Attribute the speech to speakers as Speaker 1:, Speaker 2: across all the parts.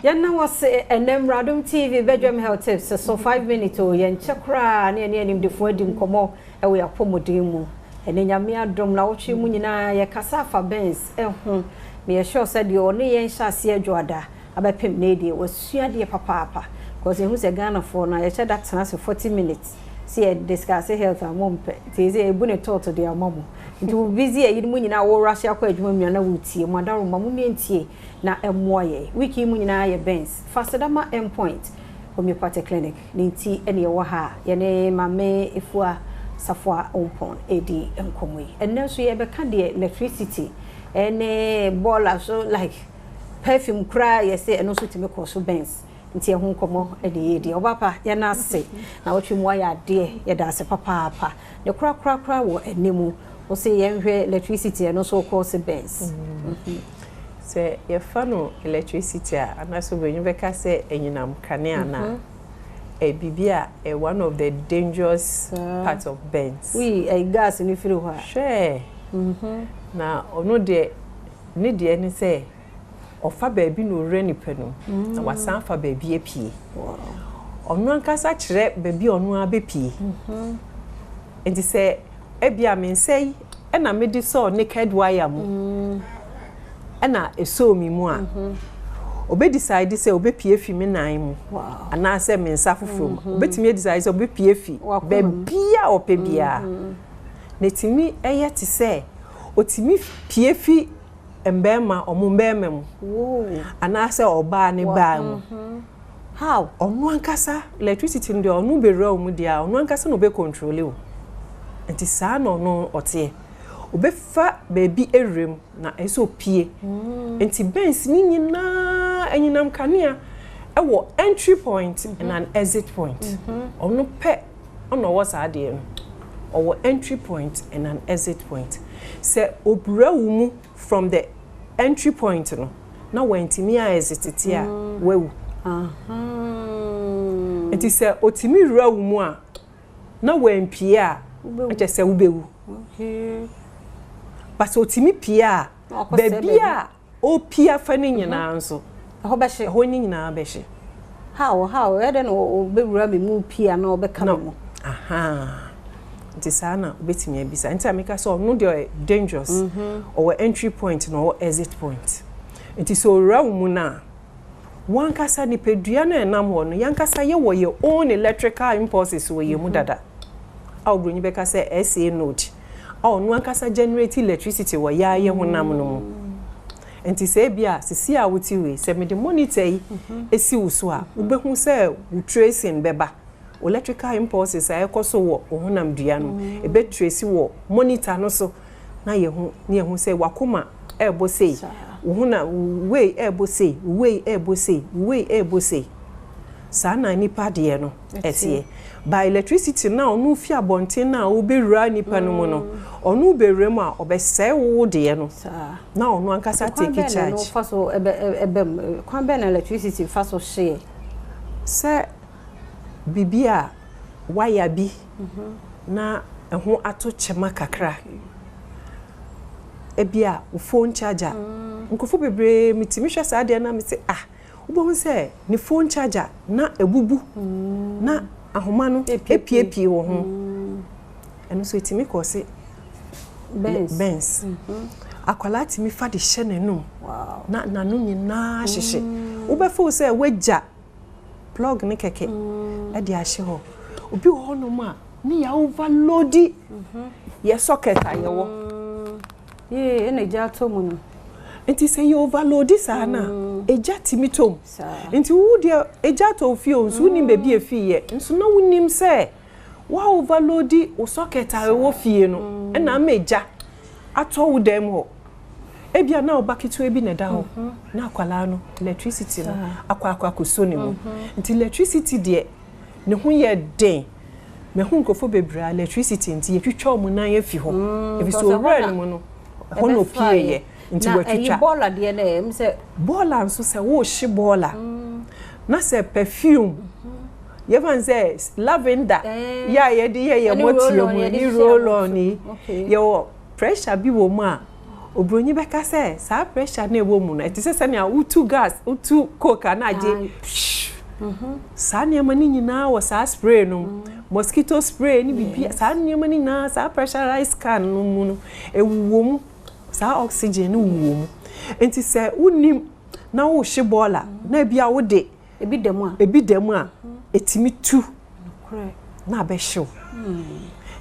Speaker 1: Yɛn wɔ se ɛnɛ Mradom TV Bedwam Health Tips so 5 minutes o, yɛnkyɛ koraa ne yɛne animdefoɔ adi nkɔmmɔ ɛwɔ yɛn apɔmuden mu. Ɛne Nyame adom na wɔtwe mu nyinaa yɛkasa afa burns ɛho na yɛhyɛ sɛ deɛ ɔne yɛn hyɛ aseɛ adwoada abɛpem ne deɛ wasua deɛ papaapa, because ehu sɛ Ghanafoɔ no yɛhyɛ da tena ase 40 minutes sɛ yɛ discuss health a, mo mpɛ nti sɛ ebu ne tɔɔto deɛ ama mo. Nti wo busy ayi mu nyinaa, wo rush akɔ adwuma mu na wotie mo adaroma mo mmientie na ɛmmoa yɛ. Week yi mu nyinaa yɛ burns. Fasedama Endpoint Homeopathic Clinic ne nti ɛne ɛwɔ ha a yɛne Maame Efua Safoa Ompɔn ɛdi nkɔmmɔ yi. Ɛnnɛ nso yɛbɛka deɛ electricity ɛne bɔɔla so, like perfume koraa, yɛsɛ ɛno nso tumi kɔ so burns, nti ɛho nkɔmmɔ ɛde yɛ deɛ ɔbapa. Yɛn ase na wɔtwe mu ayɛ adeɛ, yɛda ase papaapa. Ne korakorakora wɔ anim wɔsɛ yɛnhwɛ electricity, ɛno nso kɔ se burns.
Speaker 2: Sɛ yɛfa no electricity a, anaasɛ obɛnyi bɛka sɛ anyinam kanea no a, biribi a one of the dangerous parts of burns.
Speaker 1: Wii ɛyɛ gas no firi hɔ a.
Speaker 2: Hwɛ, na ɔno deɛ, ne deɛ ne sɛ ɔfa baabi na owura nipa no na wasan fa baabi apue. Ɔno ankasa kyerɛ baabi a ɔno ara bɛpue. Nti sɛ ebia me nsa yi ɛna mede sɔɔ naked wire mu ɛna esɔɔ mi mu a, obe decide sɛ obɛpue fi me nan mu anaasɛ me nsa foforɔ mu. Obɛtumi decide sɛ obɛpue fi baabi a ɔpɛ biara. Na etumi ɛyɛ te sɛ otumi pue fi mbɛrima, ɔmo mbɛrima mu anaasɛ ɔbaa ne baa mu.
Speaker 1: How?
Speaker 2: Ɔno ankasa electricity no deɛ, ɔno bɛwura wo mu deɛ a, ɔno ankasa na ɔbɛ control wo. Nti saa na ɔno ɔteɛ, ɔbɛfa baabi awura mu na ɛsɛ opie. Nti burns ne nyinaa, anyinam kanea ɛwɔ entry point and an exit point. Ɔno pɛ ɔna ɔwɔ saa adeɛ no, ɔwɔ entry point and an exit point. Sɛ obura wo mu from the entry point no na wantumi a exit te a, wawu. Nti sɛ otumi wura wo mu a na wampie a, ɛkyɛ sɛ wobɛwu. But sɛ otumi pie a, baabi a ɔpie afa no nyinaa nso
Speaker 1: ɛhɔ bɛhye.
Speaker 2: Ɛhɔ ne nyinaa bɛhye.
Speaker 1: How ɛyɛ dɛ na ɔbɛwura mi mu pie a na ɔbɛka mi mu?
Speaker 2: Aha, nti saa na wobɛtumi abisa. Nti a meka sɛ ɔno deɛ ɔyɛ dangerous, ɔwɔ entry point na ɔwɔ exit point. Nti sɛ ɔwura wo mu no a, wankasa nipadua no a ɛnam hɔ no, yankasa yɛwɔ yɛ own electrical impulses wɔ yɛn mu dada a oburoni bɛka sɛ SA node a ɔno ankasa generate electricity wɔ yɛa yɛ honam no mu. Nti sɛ ebi a sisi a wote wei, sɛ mede monitor yi esi wo so a, wobɛhu sɛ wo tracing bɛba, electrical impulses a ɛkɔ so wɔ wo honam dua no ɛbɛ trace wɔ monitor no so na yɛhu ne yɛhu sɛ wakoma ɛɛbɔ sei, wo ho na wei ɛɛbɔ sei, wei ɛɛbɔ sei, wei ɛɛbɔ sei. Saa na nipa deɛ no ɛteɛ. By electricity na ɔno fi abɔnten na wobɛwura nipa no mu no, ɔno bɛwura mu a, ɔbɛsɛe wo deɛ no na ɔno ankasa take charge.
Speaker 1: Fa so ɛbɛ ɛbɛ mu, kwan bɛn na electricity fa so hyeɛ?
Speaker 2: Sɛ biribi a wire bi na ɛho ato kyɛma kakra, ebi a wo phone charger. Nkurɔfoɔ bebree metumi hwɛ saa adeɛ na mete ah, wobɛhu sɛ ne phone charger na ebubu na ahoma no epiepie wɔ ho. Ɛno nso etumi kɔ se burns. Akwadaa tumi fa de hyɛ n'anum na n'ano nyinaa hyehyɛ. Wobɛfo sɛ wagya plug ne kɛkɛ ɛde ahyɛ hɔ. Obi wɔ hɔnom a ne yɛ overload yɛ socket a yɛwɔ.
Speaker 1: Yee, ɛna egya atɔ mu no.
Speaker 2: Nti sɛ yɛ overload saa na egya tumi tɔ mu. Nti wo deɛ, egya atɔ fie o, nso wonim baabi efi yɛ, nso na wonim sɛ wa overload wo socket a ɛwɔ fie no ɛna ama egya atɔ wo dan mu hɔ. Ebia na ɔba ketewa bi na ɛda hɔ na akwadaa no, electricity no akɔ akɔsɔ ne mu. Nti electricity deɛ, ne ho yɛ den. Mehu nkurɔfoɔ bebree a electricity nti yɛtwitwa wɔn nan afi hɔ, efi sɛ owura ne mu no, ɛhɔ na opie yɛ nti wɔatwitwa.
Speaker 1: Bɔɔla deɛ no ɛm sɛ.
Speaker 2: Bɔɔla nso, sɛ wɔrehye bɔɔla na sɛ perfume, yɛfa n sɛ lavender yɛ a yɛde yɛ yɛ mɔteɛ mu ne roll on yi, yɛwɔ pressure bi wɔ mu a Oburoni bɛka sɛ saa pressure no a ɛwɔ mu no, ɛte sɛ sɛnea wotu gas, wotu coke a na agye saa nneɛma no nyinaa wɔ saa spray no mu. Mosquito spray ne biribi, saa nneɛma no nyinaa, saa pressurized can no mu no, ɛwowɔ mu. Saa oxygen no wowɔ mu. Nti sɛ wonim na wohye bɔɔla na ebi a wode
Speaker 1: ebi da mu a,
Speaker 2: ebi da mu a, ɛtumi tu na abɛhyew.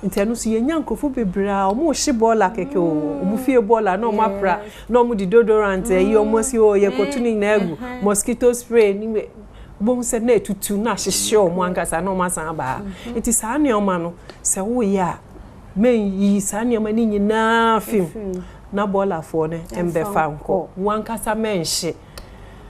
Speaker 2: Nti ɛno nso yɛnya nkurɔfoɔ bebree a wɔn rehye bɔɔla kɛkɛ o, wɔn fie bɔɔla na wɔn apra na wɔn de deodorant ɛyi wɔn asi o, yɛkɔtu ne nyinaa agu, mosquito spray ne we wɔn sɛ na etutu na ahyehye wɔn ankasa na wɔn asan aba ha. Nti saa nneɛma no, sɛ woyɛ a, mɛnyi saa nneɛma no nyinaa fim na bɔɔlafoɔ no mbɛfa nkɔ. Wɔn ankasa mɛnhye.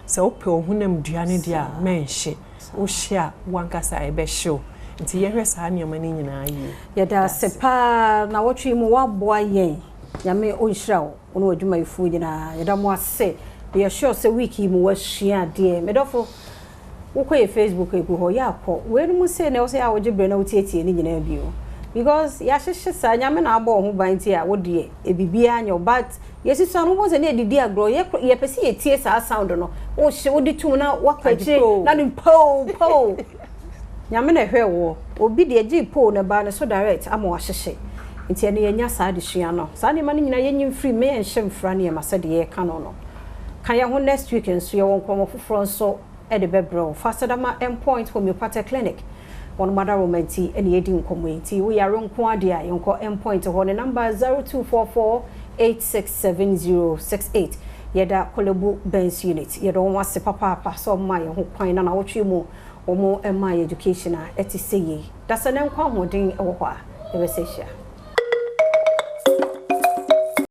Speaker 2: Sɛ wopɛ wo honam dua no deɛ a, mɛnhye. Wohye a, wɔn ankasa ɛbɛhyew. Nti yɛhwɛ saa nneɛma no nyinaa yie.
Speaker 1: Yɛda ase paa na wɔtwe mu woaboa yɛn. Nyame ɔnhyira wo, wo ne w'adwumayɛfoɔ nyinaa. Yɛda mo ase. Yɛ sure sɛ week yi mu woasua adeɛ. Medɔfo, wokɔ yɛ Facebook egu hɔ, yɛ akɔ. Weinom sei na ɛwɔ sɛ yɛ a wogye berɛ na wotietie ne nyinaa bio. Because yɛahyehyɛ saa, Nyame na abɔ wo ho ban nti a wodeɛ ebibiara nyɛ wo, but yɛsisa no, wobɛhu sɛ ne yɛdidi agorɔ. Yɛpɛ sɛ yɛtie saa sound no. Wohye, wode tum na wakɔ akyire na ne poo poo. Nyame na ɛhwɛ wo. Obi deɛ gye poo na ɛbaa ne so direct ama wahyehyɛ. Nti ɛno yɛnya saa adesua no. Saa nneɛma no nyinaa yɛnyi mfiri mu, yɛnhyɛ mfra nneɛma sɛdeɛ yɛreka no. Ka yɛn ho next week nso, yɛwɔ nkɔmmɔ foforɔ nso ɛde bɛbrɛ wo. Fa Sedama Endpoint Homeopathic Clinic. Wɔn madaroma nti ɛna yɛdi nkɔmmɔ yi. Nti woyare nko adeɛ a, yɛnkɔ Endpoint hɔ. Ne number 0244 867068. Yɛda Korle Burns Unit. Yɛda wɔn ase papaapa sɛ ɔma yɛn ho kwan na nawɔtwe mu wɔn ma yɛ education a ɛte sɛ yie. Dasɛ ne nkwa ahoɔden wɔ hɔ a, yɛbɛsɛ hyia.